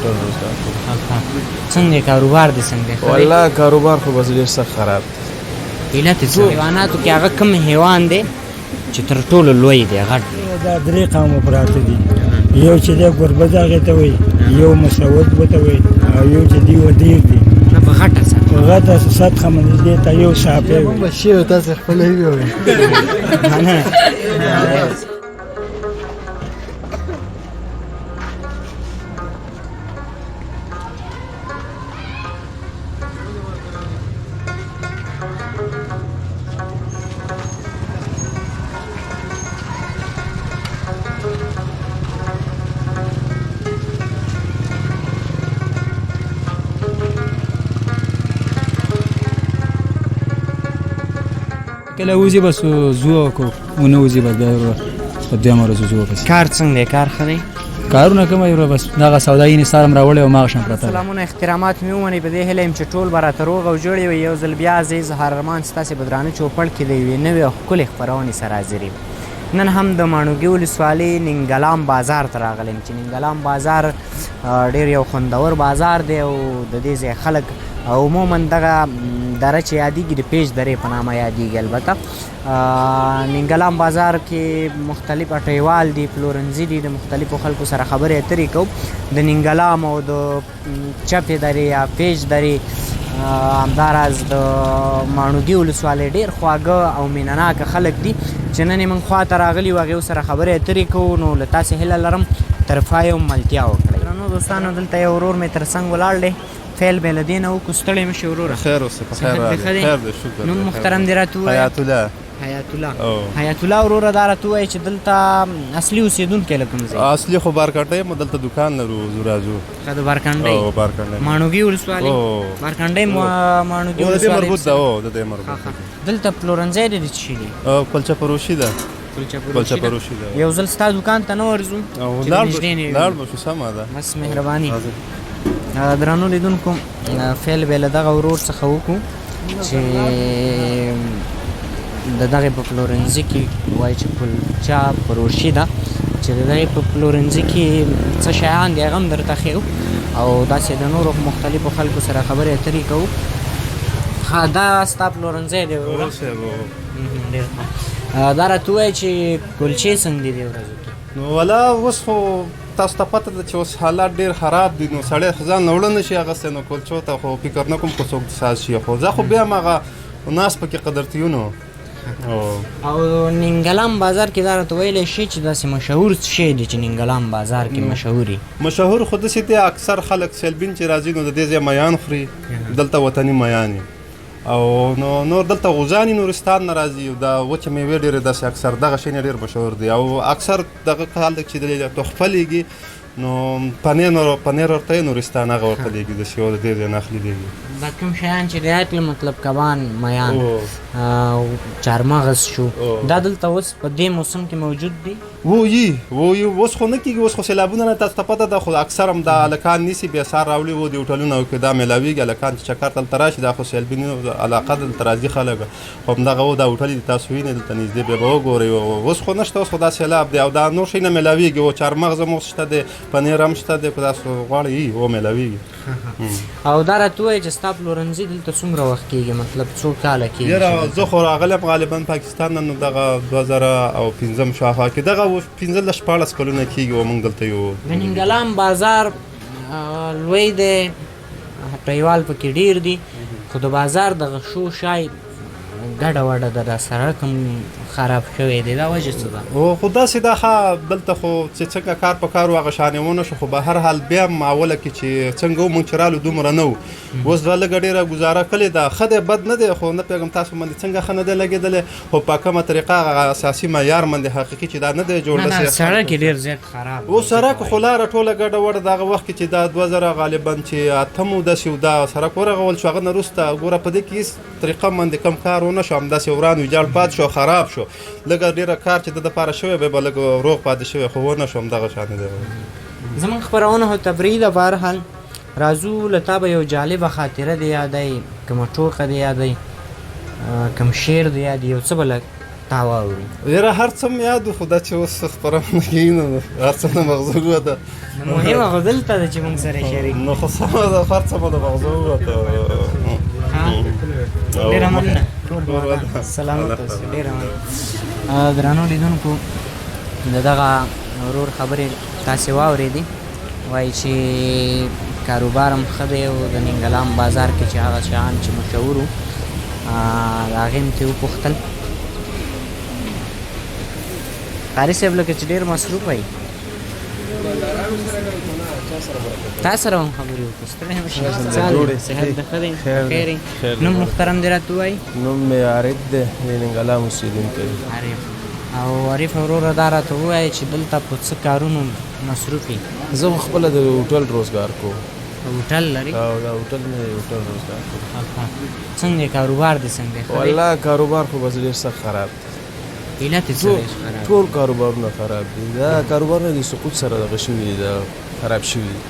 شکر روزګار. څنګه دی کاروبار دې څنګه دی؟ والله کاروبار خو بس ډېر سخت خراب دی. علت یې څه؟ حیواناتو کې هغه کوم حیوان دی چې تر ټولو لوی دی، غټ دی؟ دا درې قومه پراته دي، یو چې دی ګربز هغې ته وایي، یو مسعود ورته وایي او یو چې دی ودیر دی. نه، په غټه سطحه. په غټه سطحه باندې دې ته یو ساپی وایي. بس شی تاسو خپله ووایئ. نه. کله وځي بس زو کو ونه وځي، بس بیا په دویمه ورځ ځو بس. کار څنګه دی؟ کار ښه دی؟ کارونه کوم یو بس دغه سودايي نثار هم راوړی او ما شم پرته. سلامونه احترامات مې ومنئ، په دې هیله یم چې ټول به راته روغ او جوړ وي. یو ځل بیا زه اظهار ارمان ستاسې په درانه چوپړ کې د یوې نوې او ښکلې خپرونې سره حاضر یم. نن هم د ماڼوګي ولسوالۍ ننګلام بازار ته راغلی یم چې ننګلام بازار ډېر یو خوندور بازار دی او د دې ځای خلک عموما دغه دره چې یادېږي د پیش درې په نامه یادېږي. البته ننګلام بازار کې مختلف هټیوال دي، پلورنځي دي، د مختلفو خلکو سره خبرې اترې کوو. د ننګلام او د چپې درې یا پیش درې، همداراز د ماڼوګي ولسوالۍ ډېر خواږه او مینهناکه خلک دي چې نن یې موږ خواته راغلي یو، هغې سره خبرې اترې کوو. نو له تاسې هیله لرم تر پایه هم ملتیا وکړئ. درنو دوستانو، دلته یو ورور مې تر څنګ ولاړ دی، پیل به له دې نه وکړو. ستړی مه شې وروره. خیر اوسې، په خیر صحت دې ښه دی؟ راغلی. خیر دی، شکر. نوم محترم دې راته ووایه. حیات الله. حیات الله. حیات الله وروره، دا راته ووایه چې دلته اصلي اوسېدونکی له کوم ځای؟ اصلي خو بارکنډۍ مو، دلته دکان لرو، ځو راځو. ښه، د بارکنډۍ؟ او بارکنډۍ. ماڼوګي ولسوالۍ؟ بارکنډۍ ماڼوګي د دې ولسوالۍ. مربوط ده، او د دې مربوط. دلته پلورنځی دی د څه شي دی؟ کلچه فروشي ده. کلچه فروشي ده. یو ځل ستا دکان ته نه ورځو؟ چې لاړ نږدې نه لاړ به شو، سمه ده. بس مهرباني. درنو لیدونکو، فعل به له دغه ورور څخه وکړو چې د دغې په پلورنځي کې وایي چې کلچه فروشي ده، چې د دغې په پلورنځي کې څه شیان دي هغه هم درته ښیو او داسې د نورو مختلفو خلکو سره خبرې اترې کوو. ښه، دا ستا پلورنځی دی وروره؟ ډېر ښه. دا راته ووایه چې کلچې څنګه دي دې ورځو کې؟ نو ولا اوس خو تاسو ته پته ده چې اوس حالات ډېر خراب دي، نو سړی خو ځان له اوړه نه شي اخیستی، نو کلچو ته خو فکر نه کوم که څوک ساز شي، خو زه خو بیا هم هغه ناست پکې قدرتیونو. او ننګلام بازار کې دا راته ویلی شي چې داسې مشهور څه شی دی چې ننګلام بازار کې مشهور؟ مشهور خو داسې دی، اکثر خلک سیلبین چې راځي نو د دې ځای میان خوري، دلته وطني میان او نو نور دلته غوزاني نورستان نه راځي، دا وچې میوې ډېرې داسې اکثر دغه شی ډېر مشهور دی. او اکثر دغه خلک چې د تحفه لیږي نو پنیر پنیر ورته نورستان هغه ورته لیږي، داسې یو د دې ځای نه اخلي لیږي. دا کوم شیان چې دی کړل، مطلب کبان، میان، چارمغز شو، دا دلته اوس په دې موسم کې موجود دي؟ وو یي وو یي، اوس خو نه کېږي، اوس خو سیلابونه نه، تاسو ته پته ده، خو اکثر هم دا هلکان نیسي بیا سار راوړي وو د هوټلونو کې دا میلاویږي. هلکان چې چکر دلته راشي، دا خو سیلبیني علاقه، دلته راځي خلک، خو همدغه و دا هوټل دي تاسو وینئ دلته نږدې، بیا به وګورئ. اوس خو نشته، اوس خو دا سیلاب دی او دا نور شی نه میلاویږي. او چارمغز هم اوس شته دی، پنیر هم شته دی، که تاسو غواړئ و میلاویږي. او دا راته ووایه چې ستا پلورنځي دلته څومره وخت کېږي، مطلب څو کاله کېږي؟ یاره زه خو راغلی یم غالبا پاکستان نه، نو دغه 2005 شاوخوا کې، دغه 15 16 کلونه کېږي و موږ دلته یو. د ننګلام بازار لوی دی، هټیوال پکې ډېر دي، خو د بازار دغه شو شای ګډه وډه ده، دا سړک هم خراب شوی دی، دا وجه څه ده؟ او خو داسې ده، ښه دلته خو چې څنګه کار په کار و هغه شان یې ونه شو، خو به هر حال بیا هم اوله کې چې څنګه و موږ چې رالو دومره نه و، اوس دا لږه ډېره ګزاره کړې ده. ښه دی، بد نه دی، خو نه پوهېږم تاسو باندې څنګه ښه نه دی لګېدلی، خو په کومه طریقه هغه اساسي معیار باندې حقیقي چې دا نه دی جوړ. نه، سړک یې ډېر زیات خراب او سړک خو لاره ټوله ګډه وډه. دغه وخت کې چې دا 2000 غالبا چې اتم و داسې دا سړک ورغول شو، هغه نه وروسته ګوره په دې کې هېڅ طریقه باندې کم کار ونه شو، همداسې وران ویجاړ پاتې شو، خراب شو. لږه ډېره کار چې د دپاره شوی بیا به لږ روغ پاتې شوی، خو ونه شو، همدغه شان دی. زموږ خپرونه خو تفریحي ده، بهرحال راځو له تا به یو جالبه خاطره دې یادوي، کومه ټوکه دې یادوي، کوم شعر دې یادوي، یو څه به لږ تا واورو. یاره هر څه مې یاد، خو دا چې اوس خپرونه کېږي نو هر څه له مغزو ووته. مهمه خو دلته ده چې موږ سره شریک. نو خو سمه ده، هر څه مو له مغزو ووته. ډېره مننه، سلامت اوسې. ډېره مننه. درنو لیدونکو، د دغه ورور خبرې تاسې واورېدې. وایي چې کاروبار هم ښه دی او د ننګلام بازار کې چې هغه شیان چې مشهور وو د هغې هم ترې وپوښتل. قاري صاحب لکه چې ډېر مصروف یې، تا سره هم خبرې وکړو. ستړی مه شې، صحت د ښه دی؟ خیر. نوم محترم دې راته ووایي. نوم مې عارف دی، د ننګلام اوسېدونکی. عارف. او عارف وروره دا راته ووایه چې دلته په څه کارونو مصروف یې؟ زه خو خپله د هوټل روزګار کوم. هوټل لرې؟ او دا هوټل مې هوټل روزګار کوم. څنګه کاروبار دې څنګه دی؟ والله کاروبار خو بس ډېر سخت خراب دی. علت یې څه دی خراب؟ ټول کاروبارونه خراب دي. دا کاروبارونه د سقوط سره دغه شوي دي، دا خراب شوي دي.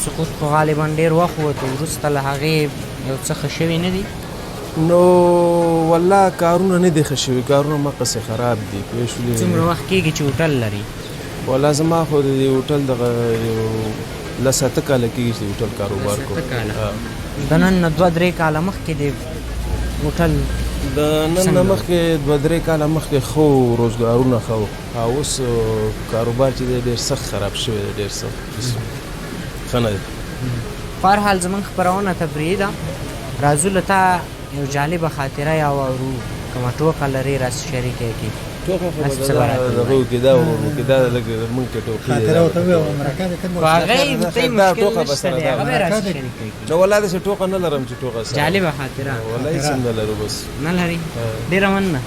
سقوط خو غالبا ډېر وخت ووت، وروسته له هغې یو څه ښه شوي نه دي؟ نو والله کارونه نه دي ښه شوي، کارونه مقصې خراب دي. پوه شولې؟ څومره وخت کېږي چې هوټل لري؟ والله زما خو د دې هوټل دغه یو لس اته کاله کېږي چې د هوټل کاروبار کوم. د نن نه دوه درې کاله مخکې د هوټل؟ د نن نه مخکې دوه درې کاله مخکې ښه وو، روزګارونه ښه وو. او اوس کاروبار چې دی ډېر سخت خراب شوی دی، ډېر سخت ښه نه دی. په هر حال زموږ خپرونه تفریحي ده، راځو له تا یو جالبه خاطره یا واورو، کومه ټوکه لرې راسې شریکه یې کړې. ټوکه خو به دغه وکړي، دا ورور وکړي، دا لږ موږ کې ټوکې دي. خاطره ورته ووایه، مرکه دې کوم؟ خو هغه یې ته مشکل نشته دی، هغه به یې راسې شریکه کړي. نو والله داسې ټوکه نه لرم چې ټوکه سره. جالبه خاطره. والله هېڅ هم نه لرو، بس. نه لرې؟ ډېره مننه.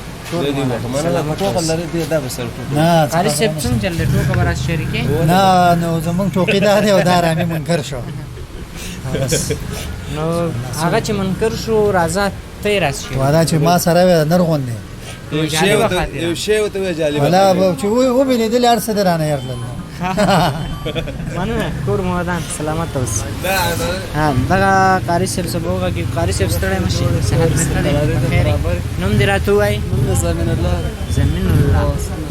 ټوکه لرې دی دا به سره ټوکه. نه قاري صاحب څنګه چل دی، ټوکه به راسې شریکې؟ نه نو زموږ ټوکې دا دی او دا رامې منکر شو. نو هغه چې منکر شو، راځه ته یې راسې شریکې. والا چې ما سره وی نر غوندې یو شی ورته ووایه جالبه. ولا چې ومې لیدل هر څه دې رانه هېر کړل. مننه، کور مو ودان، سلامت اوسې. دغه قاري صاحب څه به وغږېږو. قاري صاحب ستړی مه شې، صحت دې ښه دی؟ بخیر یې؟ نوم دې راته ووایي. نوم مې زمین الله. زمین الله.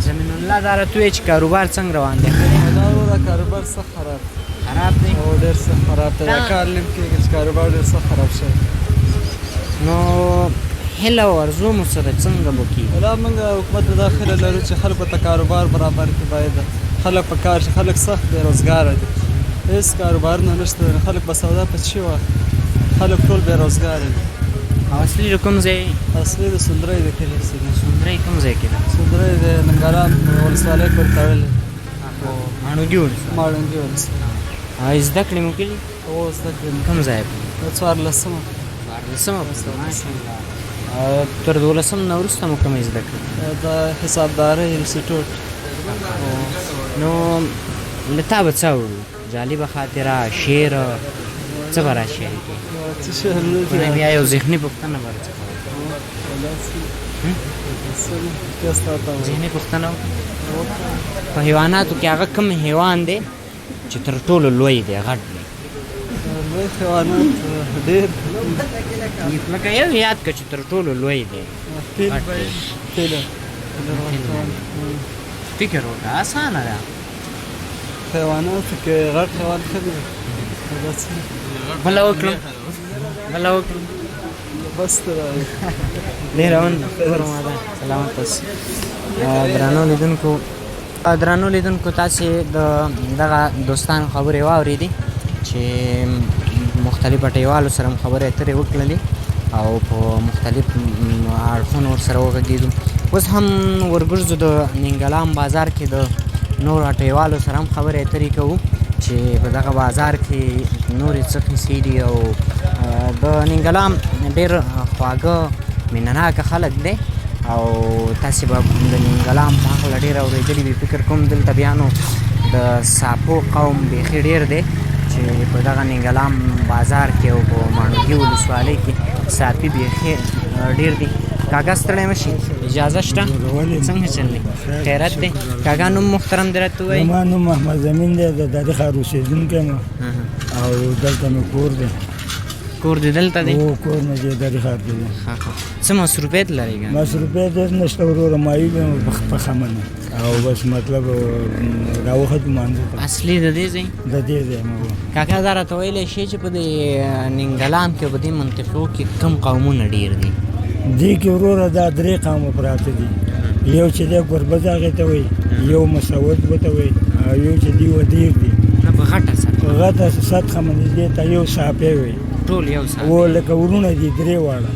زمین الله دا راته ووایه چې کاروبار څنګه روان دی؟ ښه دی؟ دا وروره کاروبار سخت خراب دی. خراب دی؟ هو ډېر سخت خراب دی، دا کال نیم کېږي چې کاروبار ډېر سخت خراب شوی. نو هیله او ارزو مو څه ده، څنګه به کېږي؟ ولا موږ حکومت ته دا هیله لرو چې خلکو ته کاروبار برابر کړي، باید خلک په کار شي. خلک سخت بې روزګاره دي، هېڅ کاروبارونه نشته، خلک به سودا په څه واخلي؟ خلک ټول بې روزګاره دي. او اصلي د کوم ځای؟ اصلي د سندرۍ د کلي اوسېدونکی. سندرۍ کوم ځای کې ده؟ سندرۍ د ننګرهار ولسوالۍ پورې تړلې. ماڼوګي ولسوالۍ. ماڼوګي ولسوالۍ. زده کړې مو کړي؟ هو زده کړې مو. کوم ځای؟ د څوارلسمه. څوارلسمه، ماشاءالله. تر دولسم نه وروسته مو کومې زده کړې؟ د حسابدارۍ انسټیټیوټ. نو له تا به څه اورو؟ جالبه خاطره، شعر، څه به راشي؟ څه شی نه دی؟ بیا یو ذهني پوښتنه به راڅخه وکړم. ذهني پوښتنه وکړم. په حیواناتو کې هغه کوم حیوان دی چې تر ټولو لوی دی، غټ دی؟ لوی حیوانات ډېر لکه یو یاد کړه چې تر ټولو لوی دی. فیل. فیل. فکر وکړه، اسانه ده. حیواناتو کې غټ حیوان ښه دی. بله وکړم، بله وکړم. بس ته ډېره مننه، کور مو ودان، سلامت اوسې. درنو لیدونکو تاسې د دغه دوستانو خبرې واورېدې چې مختلف هټیوالو سره مو خبرې اترې وکړلې او په مختلف اړخونو ورسره وغږېدو. اوس هم ورګرځو د ننګلام بازار کې د نورو هټیوالو سره هم خبرې اترې کوو چې په دغه بازار کې نورې څه قصې دي. او د ننګلام ډېر خواږه مینه ناکه خلک دی او تاسې به د ننګلام په هکله ډېر اورېدلي وي. فکر کوم دلته بیا نو د ساپو قوم بیخي ډېر دی چې په دغه ننګلام بازار کې او په ماڼوګي ولسوالۍ کې ساپي بیخي ډېر دي. کاکا ستړی مه شي، اجازه شته؟ څنګه چل دی؟ خیرت دی؟ کاکا نوم محترم دې راته ووایي. زما نوم محمد زمین دی، د دادي ښار اوسېدونکی یم او دلته مې کور دی. کور دې دلته دی؟ هو کور مې دی دادي ښار کې دی. ښه ښه. څه مصروفیت لرئ ګان؟ مصروفیت هېڅ نشته وروره، ماهي به مې پخه منه او بس مطلب راوختو مانځه ته. اصلي د دې ځای؟ د دې ځای مو. کاکا دا راته ویلی شې چې په دې ننګلام کې، په دې منطقو کې کوم قومونه ډېر دي؟ دې کې وروره دا درې قومه پراته دي. یو چې دی ګربز هغې ته وایي، یو مسود ورته وایي او یو چې دی ودیر دي. نه، په غټه سطحه. په غټه سطحه باندې دې ته یو ساپی وایي. ټول یو ساپی. و لکه وروڼه دي درې واړه،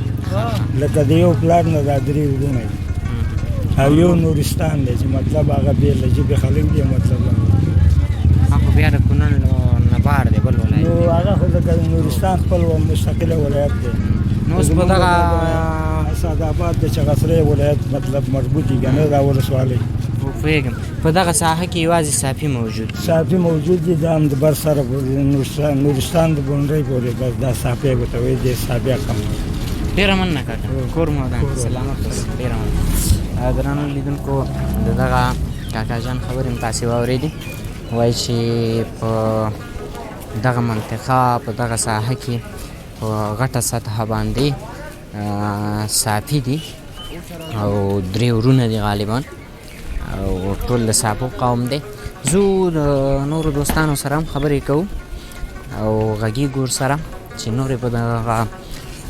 لکه د یو پلار نه دا درې وروڼه دي. او یو نورستان دی چې مطلب هغه بې له ژبې خلک دي، مطلب هغه خو بیا د کونړ نه بار دی، بل ولایت. نو هغه خو لکه نورستان خپل مستقله ولایت دی. نو اوس په دغه اسعداباد د چغسرې ولایت مطلب مربوط دي که نه دا ولسوالۍ. پوهېږم. په دغه ساحه کې یوازې ساپي موجود دي؟ ساپي موجود دي، دا هم د بر سره نورستان د بونډۍ پورې بس دا ساپی ورته وایي، دې ساپی قوم. ډېره مننه کاکا، کور مو ودان، سلامت اوسې. ډېره مننه. درنو لیدونکو، د دغه کاکا جان خبرې هم تاسې واورېدې. وایي چې په دغه منطقه، په دغه ساحه کې په غټه سطحه باندې ساپي دي او درې ورونه دي غالبا، او ټول د ساپو قوم دی. ځو د نورو دوستانو سره هم خبرې کوو او غږېږو ورسره چې نورې په دغه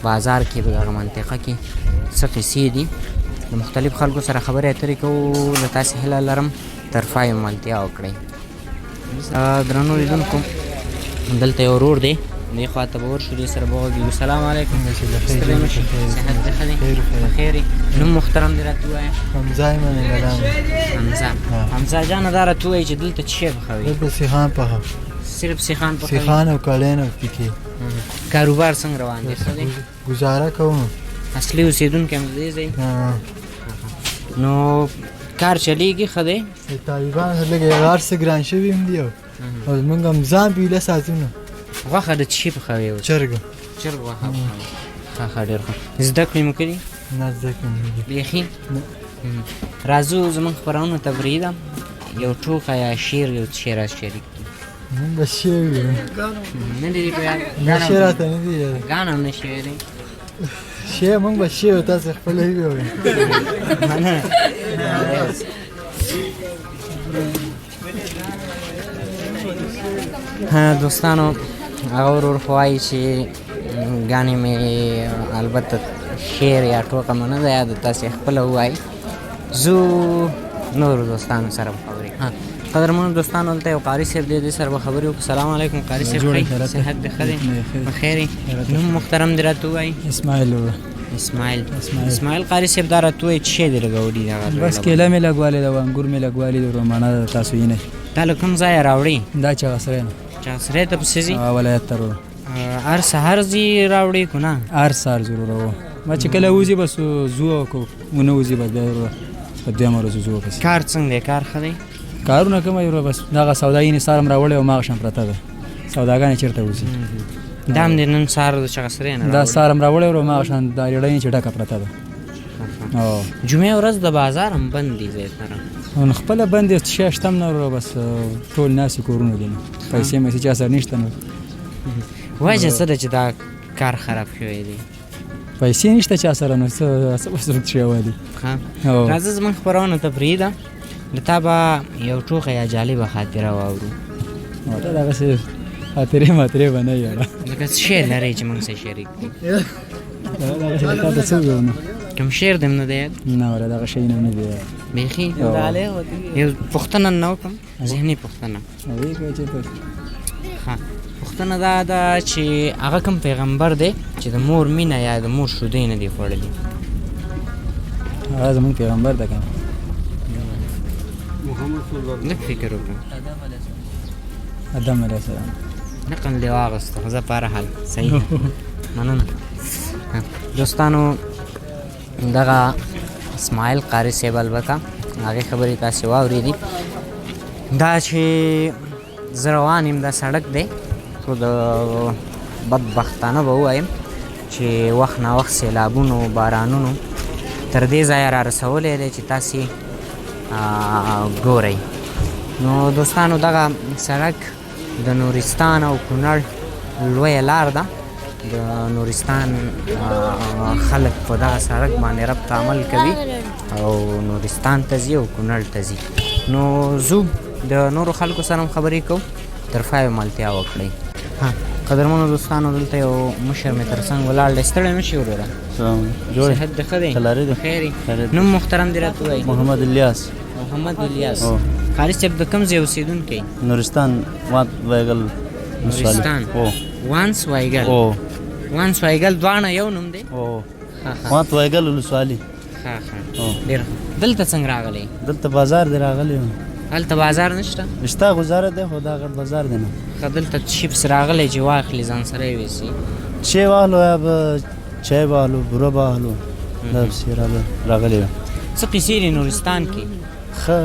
بازار کې، په دغه منطقه کې څه قصې دي. د مختلف خلکو سره خبرې اترې کوو. له تاسې هیله لرم تر پایه ملتیا وکړئ. درنو لیدونکو، دلته یو ورور دی، دې خوا ته به ورشو، دې سره به وغږېږو. سلام علیکم. ستړی مه شې، صحت دې ښه دی؟ په خیر یې؟ نوم محترم دې راته ووایه. حمزه یم، ننګرهار. حمزه. حمزه جانه، دا راته ووایه چې دلته څه شی پخوي؟ دلته سیخان پخوم. صرف سیخان پخوي؟ سیخان او کالین او پیکې. کاروبار څنګه روان دی؟ ښه دی؟ ګزاره کوم. اصلي اوسېدونکی هم د دې ځای؟ نو کار چلیږي ښه دی؟ د طالبانو سره لږ هر څه ګران شوي هم دي او موږ هم ځان پرې ساتو. نو غوښه د څه شي پخوې اوس؟ چرګ. چرګ غوښه پخوې. ښه ښه، ډېر ښه. زده کړې مو کړي؟ نه، زده کړې مې نه دي. بیخي؟ راځو زموږ خپرونه ته پرېږده، یو ټوکه یا شعر یو څه شی راسره شریک کړي. موږ به شعر ویو. نه دي په یاد؟ نه، شعر راته نه دي یاد. ګانه هم نه شي ویلی؟ شعر موږ به شعر تاسې خپله ووایئ. مننه. دوستانو، هغه ورور خو وایي چې ګانې مې البته شعر یا ټوکه مې نه ده یاد، تاسې خپله ووایئ. ځو نورو دوستانو سره به خبرې. قدرمنو دوستانو، دلته یو قاري صاحب دی، دې سره به خبرې وکړو. سلام علیکم قاري صاحب، ښه صحت دې ښه دی؟ په خیر یې؟ نوم محترم دې راته ووایي. اسماعیل وروره. اسماعیل. اسماعیل قاري صاحب، دا راته ووایي چې شی دې لګولي دغه؟ بس کیله مې لګولې ده، انګور مې لګولي دي، مڼه ده، تاسو وینئ. دا له کوم ځایه راوړي؟ دا چغسرې نه. چغسرې ته پسې ځي؟ ولایت ته وروره. هر سهار ځي راوړي که نه؟ هر سهار ځي وروره. ما چې کله وځي بس ځو، او که ونه وځي بس بیا وروره په دویمه ورځ ځو پسې. کار څنګه دی؟ کار ښه دی؟ کارونه کومه وروره، بس دغه سودا یې سهار هم راوړې او هماغه شان پرته ده، سوداګانې چېرته وځي. دا هم دې نن سهار د چغسرې نه؟ دا سهار هم راوړی وروره، هماغه شان دا ریړۍ چې ډکه پرته ده. جمعې ورځ د بازار هم بند دي زیاتره. نو خپله بند دی، څه شی شته هم نه وروره، بس ټول ناست کورونو دي، نو پیسې مېسې چا سره نشته. نو وجه څه ده چې دا کار خراب شوی دی؟ پیسې نشته چا سره، نو څه به څوک شی والي. راځه زموږ خپرونه ته پرېږده، له تا به یو ټوکه یا جالبه خاطره واورو. دا دغسې خاطرې ماطرې به نه وي یاره. لکه څه شی لرې چې موږ سره شریک کړي؟ دغسې له تا ته څه ووایم؟ نو کوم شعر دې هم نه دی یاد؟ نه وروره، دغه شیونه هم نه دي یاد. بیخي؟ یو پوښتنه نه وکړم، ذهني پوښتنه. ښه، پوښتنه دا ده چې هغه کوم پیغمبر دی چې د مور مینه یا د مور شودې نه دي خوړلي؟ هغه زموږ پیغمبر ده که نه؟ لږ فکر وکړه. آدم علیه السلام. نقل دې واغوسته، خو زه په هر حال صحیح ده. مننه. دوستانو، دغه اسماعیل قاري صاحب البته هغې خبرې تاسې واورېدې. دا چې زه روان یم، دا سړک دی، خو د بدبختانه به ووایم چې وخت ناوخت سیلابونو بارانونو تر دې ځایه را رسولی دی چې تاسې ګورئ. نو دوستانو، دغه سړک د نورستان او کونړ لویه لار ده. د نورستان خلک په دغه سړک باندې ربط عمل کوي او نورستان ته ځي او کونړ ته ځي. نو ځو د نورو خلکو سره هم خبرې کوو، تر پایه ملتیا وکړئ. ها قدرمنو دوستانو، دلته یو مشر مې تر څنګ ولاړ دی. ستړی مه شې وروره. سلام، جوړ صحت دې ښه دی؟ خلاري دی؟ خیر. نوم محترم دې راته ووایي. محمد الیاس. محمد الیاس. قاري صاحب د کوم ځای اوسېدونکی؟ نورستان، وانت وایګل. نورستان وانس وایګل. وانس وایګل دواړه یو نوم دی؟ وانت وایګل ولسوالي. ښه ښه، ډېر ښه. دلته څنګه راغلی؟ دلته بازار دی راغلی یم. هلته بازار نشته؟ شته، ګزاره دی، خو دا غټ بازار دی نه. ښه، دلته څه پسې راغلی چې واخلي ځان سره یې ویسي؟ چای واخلو، یا به چای به اخلو، بوره به اخلو، دا پسې راغلی یم. څه قصې دي نورستان کې؟ ښه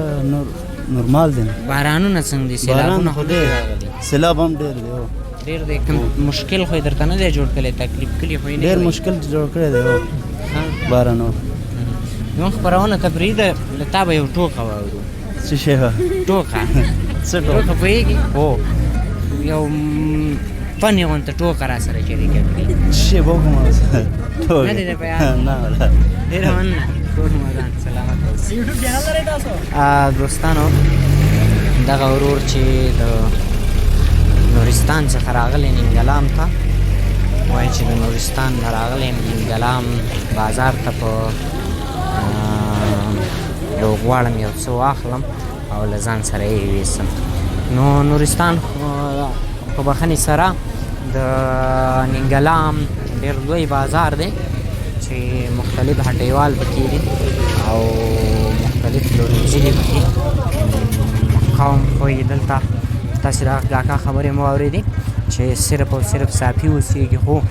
نورمال دی. بارانونه څنګه دي؟ سیلابونه خو دی، سیلاب هم ډېر دی. ډېر دی. کوم مشکل خو یې درته نه دی جوړ کړی؟ تکلیف کلي خو یې نه ډېر مشکل جوړ کړی دی بارانو. زموږ خپرونه تفریحي ده، له تا به یو ټوکه واورو. څه شی وه؟ ټوکه. څه ټوکه پوهېږې؟ هو. یو فني غونته ټوکه را سره شریکه کړي. څه شی به وکړم؟ ټوکه نه دی په یاد؟ نه ولا. ډېره مننه، کور مو ودان، سلامت اوسئ. یوټیوب چینل لرئ تاسو؟ دوستانو، دغه ورور چې د نورستان څخه راغلی نینګلام ته، وایي چې د نورستان نه راغلی نینګلام بازار ته په یو غواړم یو څه واخلم او له ځان سره یې ویسم. نو نورستان په بخښنې سره د نینګلام ډېر لوی بازار دی چې مختلف هټیوال پکې دي او مختلف پلورنځي دي پکې. قوم خو یې دلته تاسې د کاکا خبرې مو واورېدې چې صرف او صرف صافي اوسېږي، خو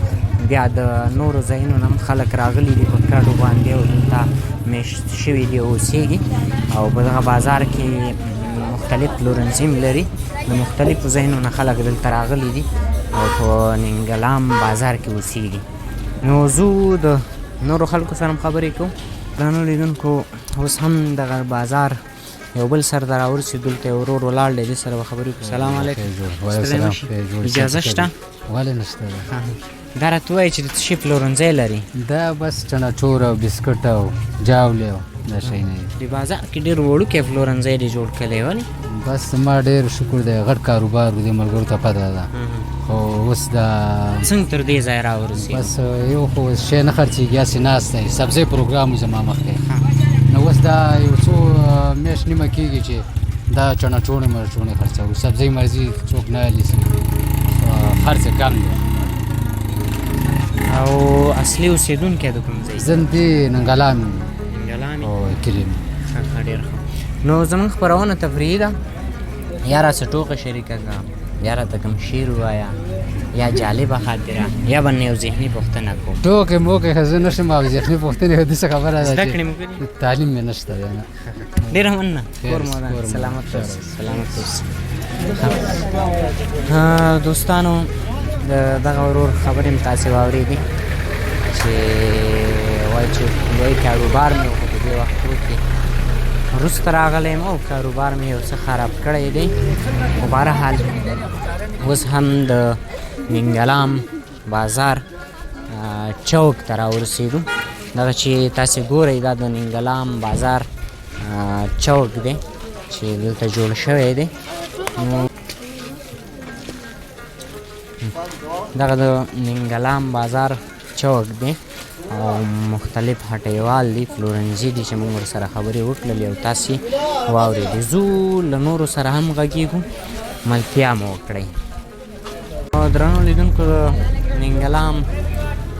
بیا د نورو ځایونو نه هم خلک راغلي دي په کډو باندې او دلته مېشت شوي دي او اوسېږي. او په دغه بازار کې مختلف پلورنځي هم لري. د مختلفو ځایونو نه خلک دلته راغلي دي او په نینګلام بازار کې اوسېږي. نو ځو د نورو خلکو سره هم خبرې کوو. درنو لیدونکو، اوس هم دغه بازار یو بل سر ته راورسېدو. دلته یو ورور ولاړ دی، دې سره به خبرې وکړو. سلام علیکم. ستړی مه شي. اجازه شته؟ ولې نشته؟ دا راته ووایه چې د څه شي پلورنځی لري؟ دا بس چڼاچور او بسکټ او جاولې او دا شیونه دي. د بازار کې ډېر وړوکی پلورنځی دی جوړ کړی، ولې؟ بس زما ډېر شکر دی، غټ کاروبار و، دې ملګرو ته پته ده. خو اوس دا څنګه تر دې ځایه راورسېدو؟ بس یو خو شی نه خرڅېږي، هسې ناست دی. سبزۍ پروګرام و زما مخکې، نو اوس دا یو څو میاشت نیمه کېږي چې دا چڼاچوڼې مرچوڼې خرڅوو. سبزۍ مرضي څوک نه نیسي، خرڅ یې کم دی. او اصلي اوسېدونکی د کوم ځای؟ زه دې ننګلام یم. ننګلام یې؟ او کلي یم. ښه ښه، ډېر ښه. نو زموږ خپرونه تفریحي ده، یا راسره ټوکه شریکه کړه، یا راته کوم شعر ووایه، یا جالبه خاطره، یا به یو ذهني پوښتنه کوم. ټوکې موکې خو زه نه شم، او ذهني پوښتنې خو داسې خبره ده زده کړې مو کړي؟ تعلیم مې نشته دی. نه. ډېره مننه، کور مو ودان، سلامت اوسئ. سلامت اوسئ. دوستانو، د دغه ورور خبرې هم تاسې واورېدې چې وایي چې لوی کاروبار مې وکړ، په دې وختو کې وروسته راغلی یم او کاروبار مې یو څه خراب کړی دی. خو بهرحال اوس هم د نینګلام بازار چوک ته راورسېدو. دغه چې تاسې ګورئ دا د نینګلام بازار چوک دی چې دلته جوړ شوی دی. نو دغه د نینګلام بازار چوک دی او مختلف هټیوال دي، پلورنځي دي چې موږ ورسره خبرې وکړلې او تاسې واورېدې. ځو له نورو سره هم غږېږو، ملتیا مو وکړئ. درنو لیدونکو، د نینګلام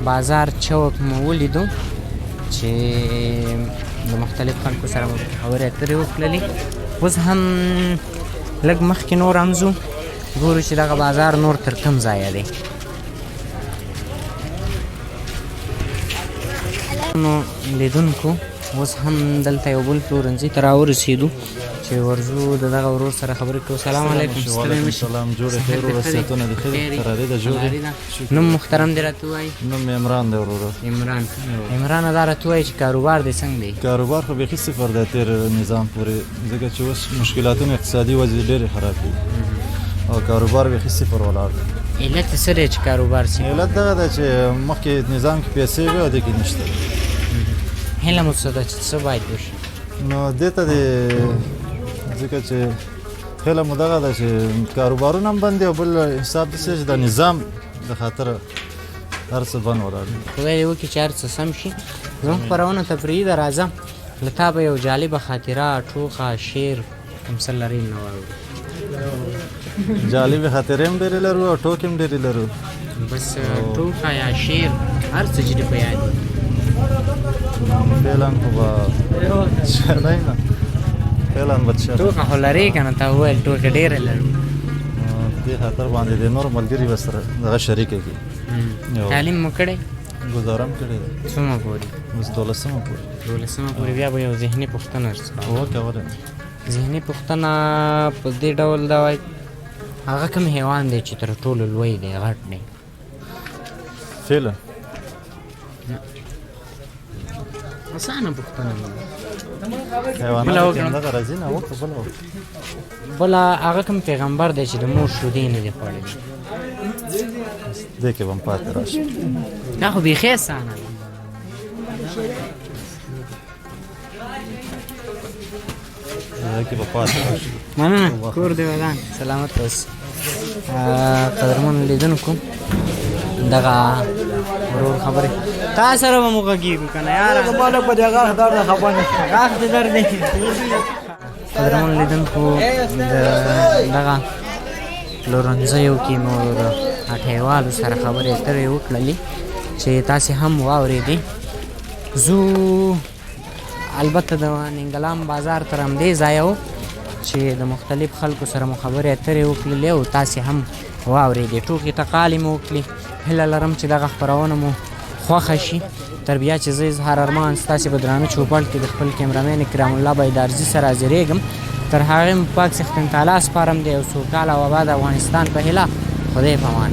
بازار چوک مو ولیدو چې د مختلف خلکو سره مو پکې خبرې اترې وکړلې. اوس هم لږ مخکې نور هم ځو، ګورو چې دغه بازار نور تر کوم ځایه دی. نو لیدونکو، اوس هم دلته یو بل پلورنځي ته راورسېدو چې ورځو د دغه ورور سره خبرې کوو. سلام علیکم. ستړی مه شي. سلام، جوړې خیر وروره، صحتونه دې ښه دي؟ قراري ده، جوړې؟ نوم محترم دې راته ووایي. نوم مې عمران دی وروره. عمران، عمران دا راته ووایي چې کاروبار دې څنګه دی؟ کاروبار خو بیخي صفر دی تېر نظام پورې، ځکه چې اوس مشکلاتونه اقتصادي وضع ډېرې خرابې دي. او کاروبار بیخي صفر ولاړ دی. علت یې څه دی چې کاروبار صفر؟ علت دغه دی چې مخکې نظام کې پیسې وې او دې کې نشته. هیله مو څه ده چې څه باید وشي؟ نو دې ته دې ځکه چې هیله مو دغه ده چې کاروبارونه هم بند دي او بل حساب داسې چې د نظام د خاطره هر څه بند ولاړ دي. خدای دې وکړي چې هر څه سم شي. زموږ خپرونه تفریحي ده، راځه له تا به یو جالبه خاطره، ټوقه، شعر کوم څه لرې نه واورو. جالبې خاطرې هم ډېرې لرو او ټوکې هم ډېرې لرو. بس ټوکه یا شعر هر څه چې دې په یاد وي. فعلا خو به شعر نه، فعلا به شعر. ټوکه خو لرې که نه؟ تا وویل ټوکې ډېرې لرو. دې خاطر باندې د نور ملګري به سره دغه شریکه کړي. تعلیم مو کړی؟ ګزاره هم کړې ده. څومره پورې؟ اوس دولسمه پورې. دولسمه پورې. بیا به یو ذهني پوښتنه درڅخه وکوله. ذهني پوښتنه په دې ډول ده، وایي هغه کوم حیوان دی چې تر ټولو لوی دی، غټ دی؟ فعلا اسانه پوښتنه ده. حیوانات کې همدغه راځي نه؟ وکړه بله وکړه. بله هغه کوم پیغمبر دی چې د مور شیدې نه دي خوړلي؟ دې کې به هم پاتې راشم. دا خو بیخي اسانه ده. کې به پاتې راشم. مننه، کور دې ودان، سلامت اوسې. قدرمن لیدونکو، دغه ورور خبرې تا سره به مو غږېږو که نه یاره؟ زما لږ په دې غاښ درد خفه نه شم. غاښ دې درد دی. قدرمن لیدونکو، د دغه پلورنځیو کې مو د هټیوالو سره خبرې اترې وکړلې چې تاسې هم واورېدې. ځو البته د ننګلام بازار تر همدې ځایه و چې د مختلف خلکو سره مو خبرې اترې وکړلې او تاسې هم واورېدې، ټوکې ټقالې مو وکړې. هیله لرم چې دغه خپرونه مو خوښه شي. تر بیا چې زه اظهار ارمان ستاسې په درانه چوپړ کې د خپل کیمرامین اکرام الله بیدارزي سره حاضرېږم، تر هغې مو پاک څښتن تعالی سپارم دی او سوکاله او آباد افغانستان په هیله. خدای په امان.